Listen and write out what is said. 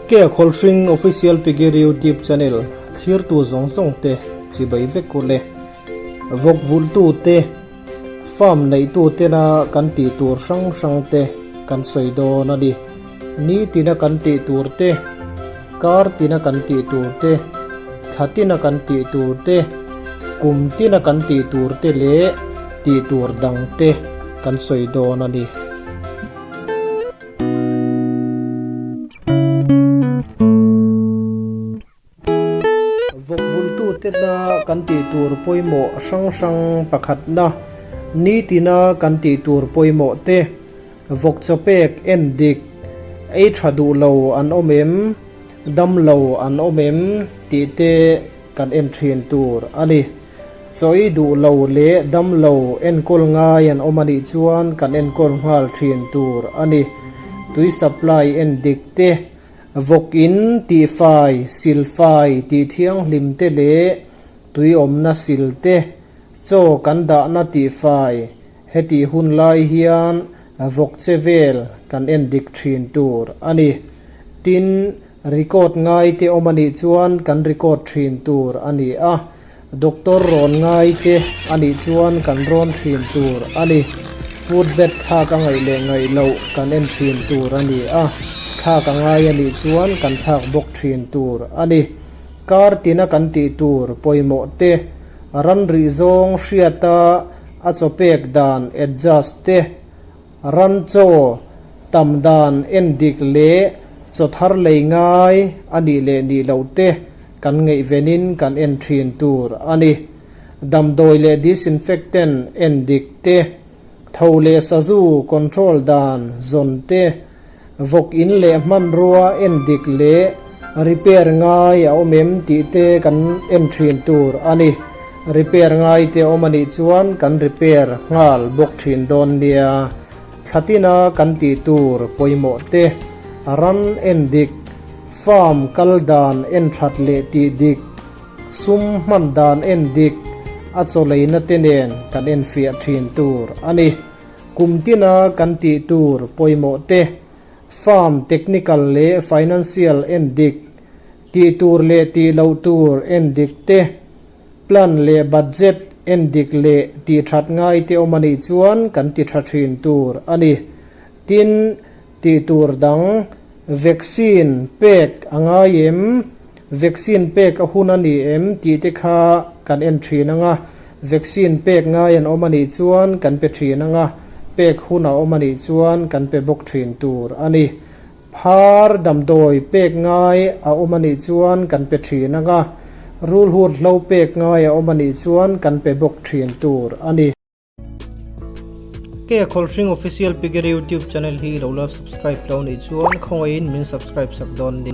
Ke Khawlhring Official Pigir YouTube Channel thlirtu zawng zawng te chibai vek u le. Vawk vulhtu te, farm neihtu tena kan tih tur hrang hrang te kan sawi dawn a ni. Nitina kan tih tur te, kar tina kan tih tur te, thla tina kan tih tur te, kum tina kan tih tur te leh tih tur dang te kan sawi dawn a ni. Vawk vultute na kan tih tur pawimawh hrang hrang pakhatna, nitina kan tih tur pawimawh te, vawk chawpek en dik, ei tha duh lo an awm em, dam lo an awm em tih te kan en thin tur a ni. Chawi duh lo leh dam lo enkawl ngai an awm a nih chuan kan enkawl nghal thin tur a ni. Tui supply en dik te, vawk in tihfai, silfai tih thianghlim te leh tui awmna sil te, chaw kan dahna tihfai hetih hun lai hian vawk che vel kan en dik thin tur a ni. Tin, record ngai te awm a nih chuan kan record thin tur a ni a, Doctor rawn ngai te a nih chuan kan rawn thin tur a ni. Food bed thlak a ngaih leh ngaih loh kan en thin tur a ni a, thlak a ngai a nih chuan kan thlak bawk thin tur a ni. Kar tina kan tih tur pawimawh te, ram rih zawng hriata a chaw pek dan adjust te, Ram chaw tam dan en dik leh chaw thar lei ngai a nih leh nih loh te kan ngaihvenin kan en thin tur a ni. Damdawi leh disinfectant en dik te, tho leh sazu control dan zawn te, vawk in leh hmanrua en dik leh repair ngai a awm em tih te kan en thin tur a ni. Repair ngai te awm a nih chuan kan repair nghal bawk thin dawn nia. Thlatina kan tih tur pawimawh te, ram en dik, farm kal dan en that leh tih dik, sum hman dan en dik, a chawleina te nen kan enfiah thin tur a ni. Kum tina kan tih tur pawimawh te, farm technical leh financial en dik, tih tur leh tih loh tur en dik te, plan leh budget en dik leh tih that ngai te awm a nih chuan kan ti tha thin tur a ni. Tin, tih tur dang, vaccine pek a ngai em, vaccine pek a hun a ni em tih te kha kan en thin ang a, vaccine pek ngai an awm a nih chuan kan pe thin ang a, pek hun a awm a nih chuan kan pe bawk thin tur a ni. Phar damdawi pek ngai a awm a nih chuan kan pe thin ang a, rulhut hlo pek ngai a awm a nih chuan kan pe bawk thin tur a ni. Ke Khawlhring Official Piggery YouTube channel hi lo la subscribe lo nih chuan khawngaihin min subscribe sak dawn ni.